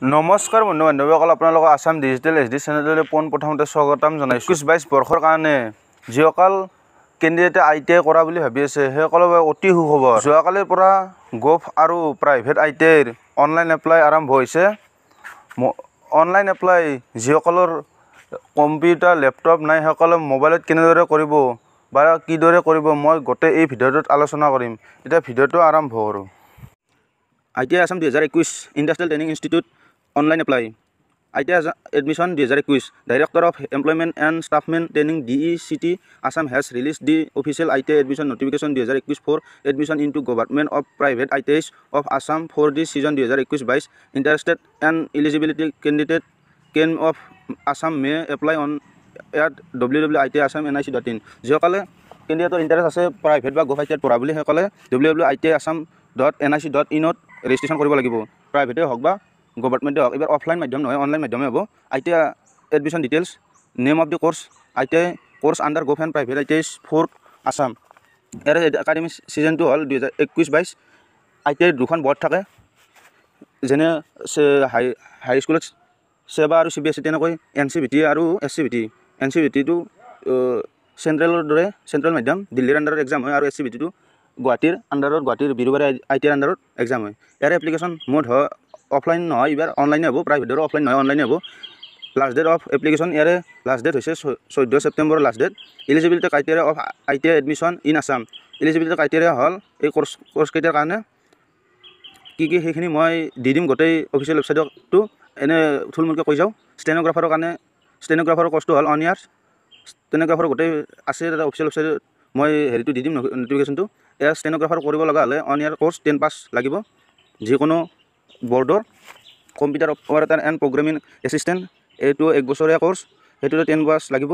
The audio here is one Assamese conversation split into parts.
নমস্কাৰ বন্ধু বান্ধৱীসকল, আপোনালোকৰ আছাম ডিজিটেল এইচ ডি চেনেললৈ পোনপ্ৰথমতে স্বাগতম জনাইছোঁ। 21-22 বৰ্ষৰ কাৰণে যিসকল কেণ্ডিডেটে I T I কৰা বুলি ভাবি আছে, সেইসকলৰ বাবে অতি সুখবৰ। যোৱাকালিৰ পৰা গভ আৰু প্ৰাইভেট I T আইৰ অনলাইন এপ্লাই আৰম্ভ হৈছে। অনলাইন এপ্লাই যিসকলৰ কম্পিউটাৰ লেপটপ নাই, সেইসকলে মোবাইলত কেনেদৰে কৰিব বা কিদৰে কৰিব, মই গোটেই এই ভিডিঅ'টোত আলোচনা কৰিম। এতিয়া ভিডিঅ'টো আৰম্ভ কৰোঁ। I T I Assam 2021 industrial training institute online apply. I T I admission 2021। Director of employment and staffment training D E C T Assam has release the official I T I admission notification 2021 for admission into government of private I T Is of Assam for the season 2021-22। Interested and eligibility candidate can of Assam may apply on ইয়াত W W I T Assam N I C dot in. যিসকলে কেণ্ডিডেটৰ ইণ্টাৰেষ্ট আছে প্ৰাইভেট বা গভ I T আইত পঢ়া বুলি, সেইসকলে W W I T I Assam dot N I C dot ইনত registration কৰিব লাগিব, প্ৰাইভেটেই হওক বা গভৰ্ণমেণ্টেই হওক। এইবাৰ অফলাইন মাধ্যম নহয়, অনলাইন মাধ্যমে হ'ব। I T I admission details, name of the course, I T I course under gov and private I T I for Assam. ইয়াৰে একাডেমিক ছিজনটো হ'ল 2021-22। I T আইৰ দুখন বৰ্ড থাকে, যেনে হাই স্কুলত ছেবা আৰু চি বি এছ ই, তেনেকৈ এন চি ভি টি আৰু S C V T. N C V টিটো চেণ্ট্ৰেলৰ দৰে, চেণ্ট্ৰেল মাধ্যম, দিল্লীৰ আণ্ডাৰত এক্সাম হয়, আৰু এছ চি ভি টিটো গুৱাহাটীৰ আণ্ডাৰত, গুৱাহাটীৰ বিৰুবাৰী I T আইৰ আণ্ডাৰত এক্সাম হয়। ইয়াৰে এপ্লিকেশ্যন মোড হয় অফলাইন নহয়, এইবাৰ অনলাইনে হ'ব। প্ৰাইভেটৰো অফলাইন নহয়, অনলাইনে হ'ব। লাষ্ট ডেট অফ এপ্লিকেশ্যন, ইয়াৰে লাষ্ট ডেট হৈছে 14 September last date. Eligibility criteria of I T I admission in Assam. Eligibility criteria হ'ল এই কৰ্চকেইটাৰ কাৰণে কি কি, সেইখিনি মই দি দিম গোটেই অফিচিয়েল ৱেবছাইটতো। এনে থুলমূলকৈ কৈ যাওঁ। ষ্টেন'গ্ৰাফাৰৰ কাৰণে, ষ্টেন'গ্ৰাফাৰৰ কৰ্চটো হ'ল ওৱান ইয়াৰ্ছ। ষ্টেন'গ্ৰাফাৰ গোটেই আছে তাতে অফিচিয়েল ৱেবছাইটত, মই হেৰিটো দি দিম নটিফিকেশ্যনটো। এয়া ষ্টেন'গ্ৰাফাৰ কৰিব লগা হ'লে one year course, 10 pass লাগিব যিকোনো বৰ্ডৰ। Computer operator and programming assistant, এইটো এক বছৰীয়া কৰ্চ, সেইটোতে 10 পাছ লাগিব।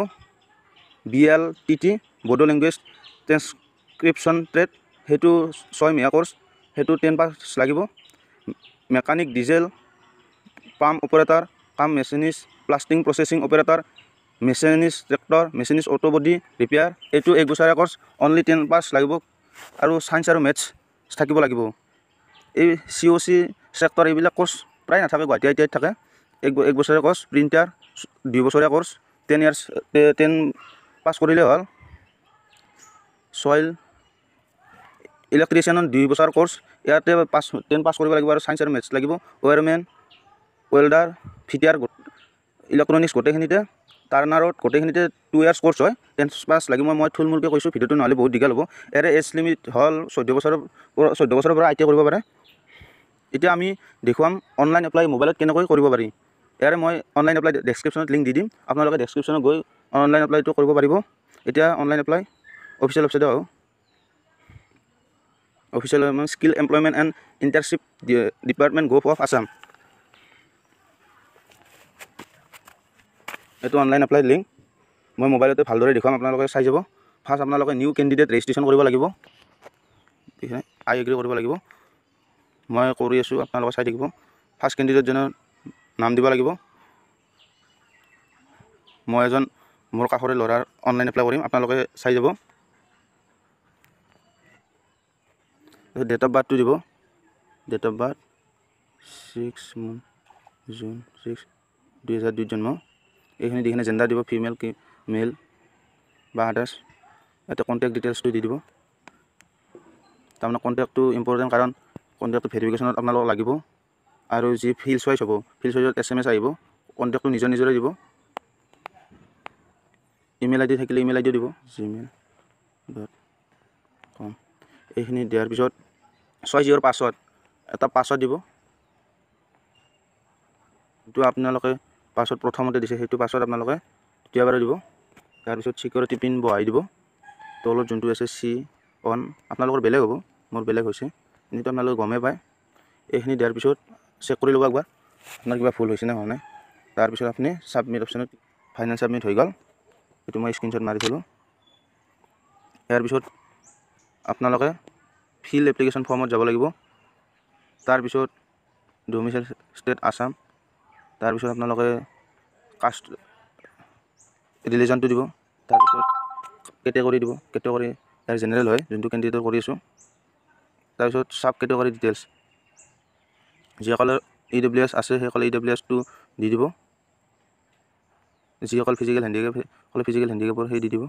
B L T T, Bodo language transcription trade, সেইটো ছয়মহীয়া কৰ্চ, সেইটো 10 পাছ লাগিব। Mechanic diesel pump operator cum machinist, plastic processing operator, machinist tractor, machinist auto body repair, এইটো এক বছৰীয়া কৰ্চ, অনলি 10 পাছ লাগিব আৰু ছায়েন্স আৰু মেথছ থাকিব লাগিব। এই চি অ' চি চেক্টৰ এইবিলাক কৰ্চ প্ৰায় নাথাকে, গুৱাহাটী I T আইত থাকে। এক বছৰীয়া কৰ্চ। প্ৰিণ্টাৰ 2 বছৰীয়া কৰ্চ, 10 ইয়াৰ্ছ, 10 পাছ কৰিলে হ'ল। চইল ইলেক্ট্ৰিচিয়ানৰ 2 বছৰ কৰ্চ, ইয়াতে 10 পাছ কৰিব লাগিব আৰু ছায়েন্স আৰু মেথছ লাগিব। ৱায়াৰমেন, ৱেল্ডাৰ, ফিটাৰ, ইলেক্ট্ৰনিক্স গোটেইখিনিতে, টাৰ্ণাৰত গোটেইখিনিতে 2 ইয়াৰ্ছ কৰ্চ হয়, 10 পাছ লাগিব। মই থুলমূলকৈ কৈছোঁ, ভিডিঅ'টো নহ'লে বহুত দীঘল হ'ব। ইয়াৰে এজ লিমিট হ'ল 14 বছৰৰ পৰা, 14 বছৰৰ পৰা I T I কৰিব পাৰে। এতিয়া আমি দেখুৱাম অনলাইন এপ্লাই মোবাইলত কেনেকৈ কৰিব পাৰি। ইয়াৰে মই অনলাইন এপ্লাই ডেছক্ৰিপশ্যনত লিংক দি দিম, আপোনালোকে ডেছক্ৰিপশ্যনত গৈ অনলাইন এপ্লাইটো কৰিব পাৰিব। এতিয়া অনলাইন এপ্লাই অফিচিয়েল ৱেবছাইটত আহোঁ। Official skill employment and internship department, gov of Assam. এইটো অনলাইন এপ্লাই লিংক মই মোবাইলতে ভালদৰে দেখুৱাম, আপোনালোকে চাই যাব। ফাৰ্ষ্ট আপোনালোকে নিউ কেণ্ডিডেট ৰেজিষ্ট্ৰেশ্যন কৰিব লাগিব, আই এগ্ৰি কৰিব লাগিব। মই কৰি আছোঁ, আপোনালোকে চাই থাকিব। ফাৰ্ষ্ট কেণ্ডিডেটজনৰ নাম দিব লাগিব। মই এজন মোৰ কাষৰে ল'ৰাৰ অনলাইন এপ্লাই কৰিম, আপোনালোকে চাই যাব। ডেট অফ বাৰ্থটো দিব, ডেট অফ বাৰ্থ 6 জুন 6 2002 জন্ম। এইখিনি দি কিনে জেণ্ডাৰ দিব, ফিমেল কি মেল বা আদাৰ্ছ। ইয়াতে কণ্টেক্ট ডিটেইলছটো দি দিব। তাৰমানে কণ্টেক্টটো ইম্পৰ্টেণ্ট, কাৰণ কণ্টেক্টটো ভেৰিফিকেশ্যনত আপোনালোকক লাগিব। আৰু যি ফিল্ড চইচ হ'ব, ফিল্ড চইচত এছ এম এছ আহিব, কণ্টেক্টটো নিজৰ নিজৰে দিব। ইমেইল আই ডি থাকিলে ইমেইল আই ডিও দিব, জিমেইল ডট কম। এইখিনি দিয়াৰ পিছত ছয় জিৰ'ৰ পাছৱৰ্ড, এটা পাছৱৰ্ড দিব, যিটো আপোনালোকে পাছৱৰ্ড প্ৰথমতে দিছে সেইটো পাছৱৰ্ড আপোনালোকে দ্বিতীয়বাৰো দিব। তাৰপিছত ছিকিউৰিটি পিন বহাই দিব। তলত যোনটো আছে চি অন, আপোনালোকৰ বেলেগ হ'ব, মোৰ বেলেগ হৈছে, কিন্তু আপোনালোকে গমেই পায়। এইখিনি দিয়াৰ পিছত চেক কৰি ল'ব একবাৰ আপোনাৰ কিবা ভুল হৈছে নে হোৱা নাই। তাৰপিছত আপুনি ছাবমিট অপশ্যনত, ফাইনেল ছাবমিট হৈ গ'ল, এইটো মই স্ক্ৰীনশ্বট মাৰি থ'লোঁ। ইয়াৰ পিছত আপোনালোকে ফিল এপ্লিকেশ্যন ফৰ্মত যাব লাগিব। তাৰপিছত ডমিচাইল ষ্টেট আছাম, তাৰপিছত আপোনালোকে কাষ্ট ৰিলিজনটো দিব, তাৰপিছত কেটেগৰী দিব, কেটেগৰী ইয়াৰ জেনেৰেল হয় যোনটো কেণ্ডিডেটৰ কৰি আছোঁ। তাৰপিছত চাব কেটেগৰী ডিটেইলছ, যিসকলৰ ই ডব্লিউ এছ আছে সেইসকলে ই ডব্লিউ এছটো দি দিব। যিসকল ফিজিকেল হেণ্ডিকেপ সকলে ফিজিকেল হেণ্ডিকেপৰ সেই দি দিব।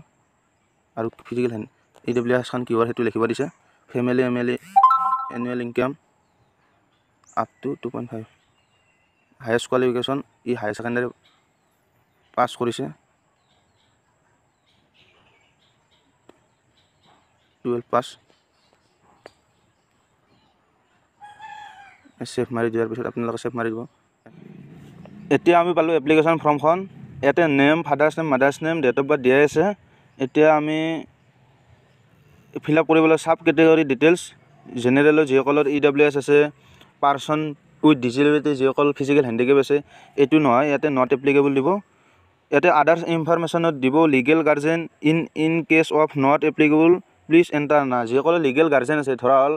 আৰু ফিজিকেল ই ডব্লিউ এছখন কিহৰ সেইটো লিখিব দিছে। Family M L annual income up to 2.5। Highest qualification E higher secondary pass কৰিছে, 12 পাছ। ছেভ মাৰি দিয়াৰ পিছত আপোনালোকে ছেভ মাৰি দিব। এতিয়া আমি পালোঁ এপ্লিকেশ্যন ফৰ্মখন। ইয়াতে name, father's name, mother's name, date of birth দিয়াই আছে। এতিয়া আমি ফিল আপ কৰিবলৈ চাব কেটেগৰী ডিটেইলছ, জেনেৰেলৰ যিসকলৰ ই ডব্লিউ এছ আছে, পাৰ্চন উইথ ডিচেবিলিটি যিসকল ফিজিকেল হেণ্ডিকেপ আছে, এইটো নহয়, ইয়াতে not applicable দিব। ইয়াতে আদাৰ্ছ ইনফৰমেশ্যনত দিব legal guardian in case of not applicable please enter না। যিসকলে লিগেল গাৰ্জেন আছে, ধৰা হ'ল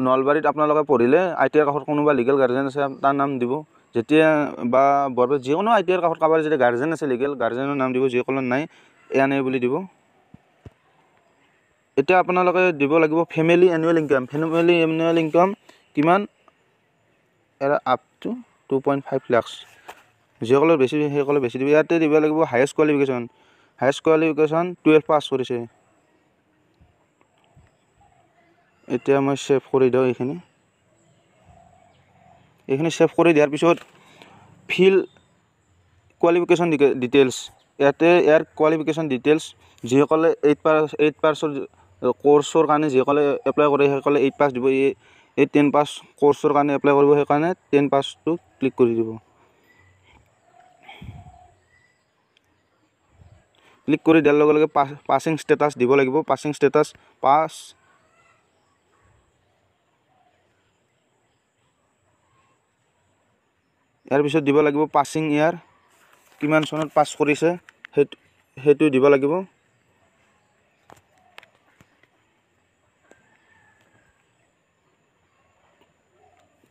নলবাৰীত আপোনালোকে পঢ়িলে I T আইৰ কাষত কোনোবা লিগেল গাৰ্জেন আছে তাৰ নাম দিব। যেতিয়া বা বৰপেটা যিকোনো I T আইৰ কাষত কাৰোবাৰ যদি গাৰ্জেন আছে লিগেল গাৰ্জেনৰ নাম দিব, যিসকলৰ নাই এয়া নাই বুলি দিব। এতিয়া আপোনালোকে দিব লাগিব family annual income. Family annual income কিমান, এৰা আপ টু 2.5 লাখছ। যিসকলৰ বেছি সেইসকলে বেছি দিব। ইয়াতে দিব লাগিব highest qualification. Highest qualification 12 pass কৰিছে। এতিয়া মই ছেভ কৰি দিওঁ এইখিনি। এইখিনি ছেভ কৰি দিয়াৰ পিছত ফিল কোৱালিফিকেশ্যন ডিটেইলছ, ইয়াতে ইয়াৰ কোৱালিফিকেশ্যন ডিটেইলছ যিসকলে 8 পাছৰ কোৰ্চৰ কাৰণে যিসকলে এপ্লাই কৰে সেইসকলে 8 পাছ দিব। এই 10 পাছ কোৰ্চৰ কাৰণে এপ্লাই কৰিব, সেইকাৰণে 10 পাছটো ক্লিক কৰি দিব। ক্লিক কৰি দিয়াৰ লগে লগে পাছিং ষ্টেটাছ দিব লাগিব। পাছিং ষ্টেটাছ পাছ। ইয়াৰ পিছত দিব লাগিব পাছিং ইয়াৰ, কিমান চনত পাছ কৰিছে সেইটো দিব লাগিব।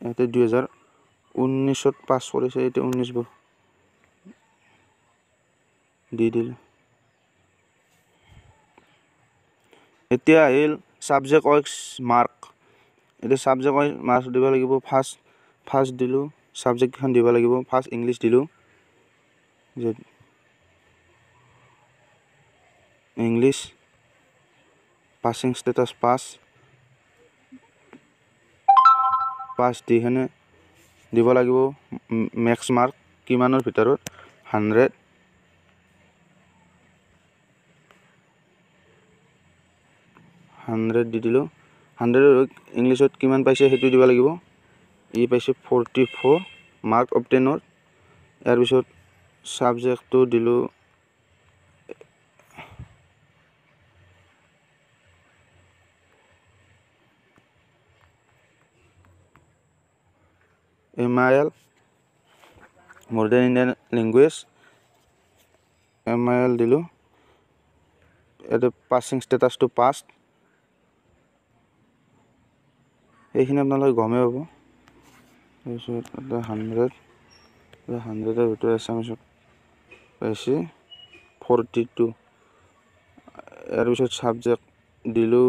ইয়াতে 2019ত পাছ কৰিছে, এতিয়া 19 দি দিলে। এতিয়া আহিল ছাবজেক্ট ৱাইজ মাৰ্ক। এতিয়া ছাবজেক্ট ৱাইজ মাৰ্ক দিব লাগিব। ফাৰ্ষ্ট দিলোঁ, ছাবজেক্টকেইখন দিব লাগিব। ফাৰ্ষ্ট ইংলিছ দিলোঁ, English passing status pass, pass দি কেনে দিব লাগিব মেক্স মাৰ্ক কিমানৰ ভিতৰত, 100। দি দিলোঁ। 100 ইংলিছত কিমান পাইছে সেইটো দিব লাগিব। ই পাইছে 44 মাৰ্ক অবটেইনৰ। ইয়াৰ পিছত ছাবজেক্টটো দিলোঁ MIL, modern Indian language, MIL দিলোঁ। ইয়াতে পাছিং ষ্টেটাছটো পাছ। এইখিনি আপোনালোকে গমেই পাব। তাৰপিছত এটা 100, 100ৰ ভিতৰত এছামিছত পাইছে 42। ইয়াৰ পিছত ছাবজেক্ট দিলোঁ।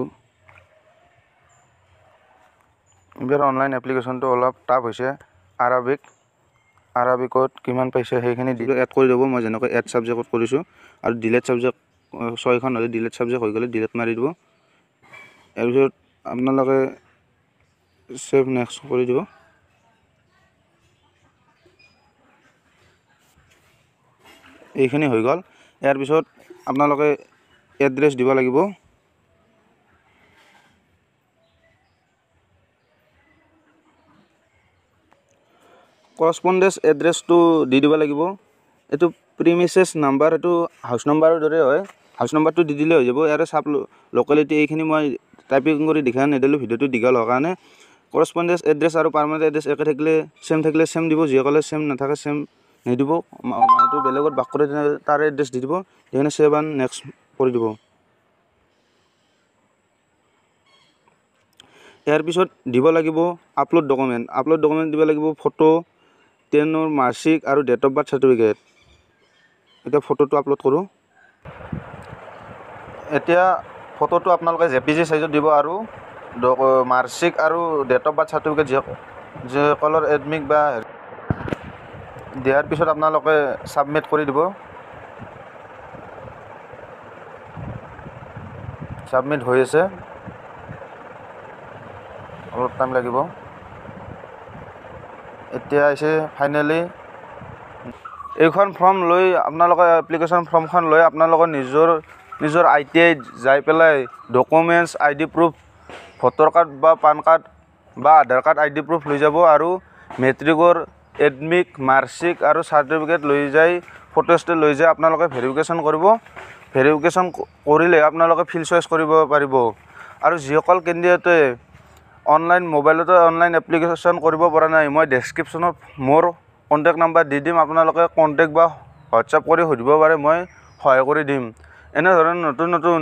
এইবাৰ অনলাইন এপ্লিকেশ্যনটো অলপ টাফ হৈছে। আৰবিকত কিমান পাইছে সেইখিনি এড কৰি দিব। মই যেনেকৈ এড ছাবজেক্টত কৰিছোঁ। আৰু ডিলেট ছাবজেক্ট 6খন হ'লে ডিলেট ছাবজেক্ট হৈ গ'লে ডিলেট মাৰি দিব। ইয়াৰ পিছত আপোনালোকে ছেভ নেক্সট কৰি দিব। এইখিনি হৈ গ'ল। ইয়াৰ পিছত আপোনালোকে এড্ৰেছ দিব লাগিব। কৰস্পণ্ডেঞ্চ এড্ৰেছটো দি দিব লাগিব। এইটো প্ৰিমিচেছ নাম্বাৰ, এইটো হাউচ নাম্বাৰৰ দৰে হয়, হাউচ নাম্বাৰটো দি দিলে হৈ যাব। ইয়াৰে চাব লোকেলিটি এইখিনি মই টাইপিং কৰি দেখাই নিদিলোঁ, ভিডিঅ'টো দীঘল হোৱাৰ কাৰণে। কৰস্পণ্ডেঞ্চ এড্ৰেছ আৰু পাৰ্মানেণ্ট এড্ৰেছ একে থাকিলে ছেম থাকিলে ছেম দিব, যিসকলে ছেম নাথাকে ছেম নিদিব। মানুহটো বেলেগত বাস কৰে তাৰে এড্ৰেছ দি দিব, দি কিনে ছেভ এণ্ড নেক্সট কৰি দিব। ইয়াৰ পিছত দিব লাগিব আপলোড ডকুমেণ্ট। আপলোড ডকুমেণ্ট দিব লাগিব ফটো, টেনৰ মাৰ্কশ্বিট আৰু ডেট অফ বাৰ্থ চাৰ্টিফিকেট। এতিয়া ফটোটো আপলোড কৰোঁ। এতিয়া ফটোটো আপোনালোকে জে পি জি চাইজত দিব আৰু মাৰ্কশ্বিট আৰু ডেট অফ বাৰ্থ চাৰ্টিফিকেট যিসকলৰ এডমিট বা দিয়াৰ পিছত আপোনালোকে ছাবমিট কৰি দিব। ছাবমিট হৈ আছে, অলপ টাইম লাগিব। এতিয়া আহিছে ফাইনেলি এইখন ফৰ্ম লৈ আপোনালোকে এপ্লিকেশ্যন ফৰ্মখন লৈ আপোনালোকৰ নিজৰ নিজৰ I T আইত যাই পেলাই documents, I D proof, voter card বা পান কাৰ্ড বা আধাৰ কাৰ্ড আই ডি প্ৰুফ লৈ যাব আৰু মেট্ৰিকৰ এডমিট, মাৰ্কশ্বিট আৰু চাৰ্টিফিকেট লৈ যাই ফটোষ্টেট লৈ যাই আপোনালোকে ভেৰিফিকেশ্যন কৰিব। ভেৰিফিকেশ্যন কৰিলে আপোনালোকে ফিল্ড চইচ কৰিব পাৰিব। আৰু যিসকল কেণ্ডিডেটে অনলাইন মোবাইলতে অনলাইন এপ্লিকেশ্যন কৰিব পৰা নাই, মই ডেছক্ৰিপশ্যনত মোৰ কণ্টেক্ট নাম্বাৰ দি দিম, আপোনালোকে কণ্টেক্ট বা হোৱাটছআপ কৰি সুধিব পাৰে, মই সহায় কৰি দিম। এনেধৰণৰ নতুন নতুন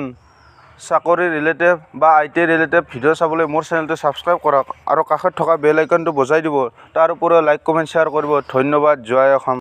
চাকৰি ৰিলেটেড বা I T related video চাবলৈ মোৰ চেনেলটো ছাবস্ক্ৰাইব কৰক আৰু কাষত থকা বেল আইকনটো বজাই দিব। তাৰ উপৰিও লাইক, কমেণ্ট, শ্বেয়াৰ কৰিব। ধন্যবাদ। জয় অসম।